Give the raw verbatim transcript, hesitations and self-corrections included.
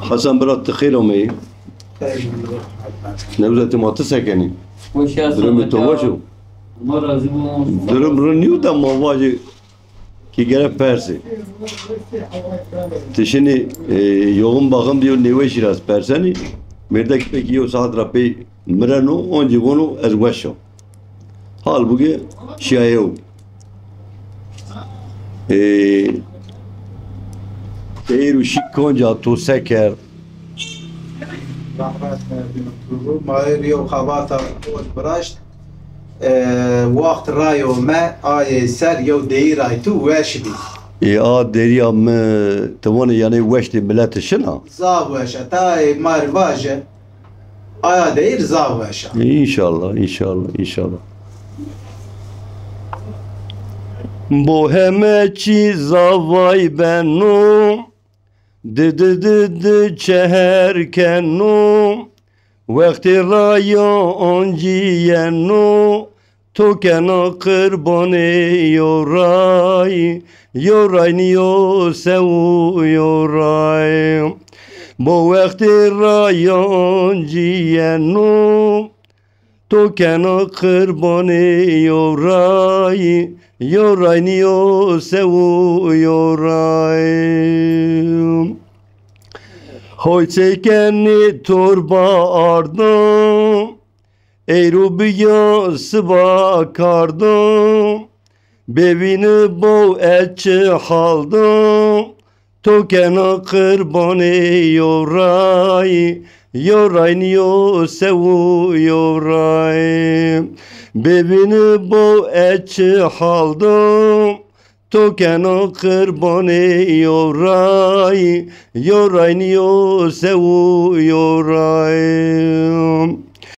Hasan bira, ti xêr ameyî. Newzetê ma, ti se kenî? Weş ya. Durumê to weş o? Allah razı olsun. Durum rin nîyo de ma vajê ki gere persê. Ti şinî, e, yoğun bakım diyo, nêweşî ra ez persenî. Mêrdek pekî yew saet ra pey mireno, oncî vono ez weş a. Halbukî şîya yew. Ê, seyr û şî konca to se kerd? Rahmet kerdin. Ma ê yew xebata xo viraşt. Ê, wext rayo me, ayê ser yew deyîray tu weş bî. Ê, a derîya mi, ti vanê yanê weştê miletî şina? Zaf weş a. Ta ê ma rê vaje. Aya deyîr zaf weş a. Înşallah, înşallah, înşallah. Bo heme çî zavay beno, di di di di çeher keno, wextê ra ya oncî yeno, to kena qirbanê yo ray, yo ray nîyo sew yo ray. Bo wextê ra ya oncî yeno, to kena qirbanê yo ray, yo ray nîyo sew yo ray. Hoy çêkenê torba ardo, eyro biya siba kardo, bêvîni bo ez çi hal do, to kena qirbanê yo ray, yo ray nîyo sew yo ray. Bêvîni bo ez çi hal do, to kena qirbanê yo ray, yo ray nîyo sew yo ray.